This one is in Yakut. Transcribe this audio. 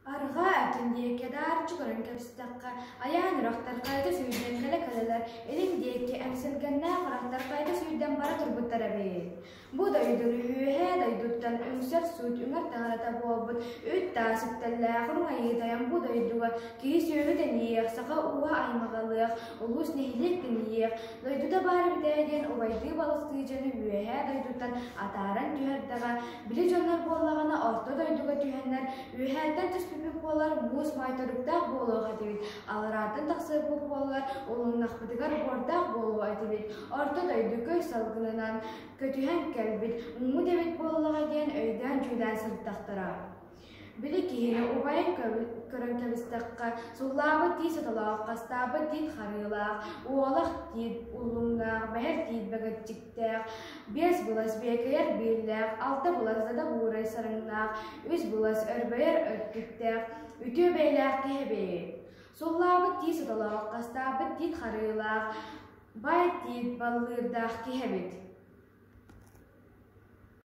Арҕаа өттүн диэки даарчы көрөн кэбистэххэ, айаан үрэхтэр хайда сүүрдэн кэлэ-кэлэлэр, илин диэки эмсэлгэннээх харахтар хайда сүүрдэн бара турбуттар эбит. Бу дойдуну үөһээ дойдуттан үҥсэр суут үҥэр таҥарата буолбут үт таас үктэллээх үрүҥ айыы тойон бу дойдуга киһи-сүөһү тэнийиэх, саха ууһа аймаҕалыах, улуус нэһилиэк тэнийиэх, дойдута баар эбитээ диэн убайдыы-балыстыы дьону үөһээ дойдуттан атааран түһэрдэҕэ, били дьоннор буоллаҕына орто дойдуга түһэннэр үөһээттэн түспүппүт буоллар муус моойторуктаах буолуох этибит, алларааттан тахсыахпыт буоллар улуннахпытыгар буордаах буолуо этибит, орто дойду көй салгынынан көтүһэн кэлбит, муммут эбит буоллаҕа диэн өйдөөн-дьүүлээн сырыттахтара. Били киһини убайын көрөн кэбистэххэ, суллаабыт тиис сотолоох, хастаабыт тиит харыылаах, уолах тиит уллуҥнаах, бэһэр тиит бэгэччиктээх, биэс былас биэкэйэр бииллээх, алта былас дада буурай сарыҥнаах, үс былас өрбөйөр өттүктээх, үтүө бэйэлээх киһи эбит. Суллаабыт тиис сотолоох, хастаабыт тиит харыылаах, бай тиит баллыырдаах киһи эбит.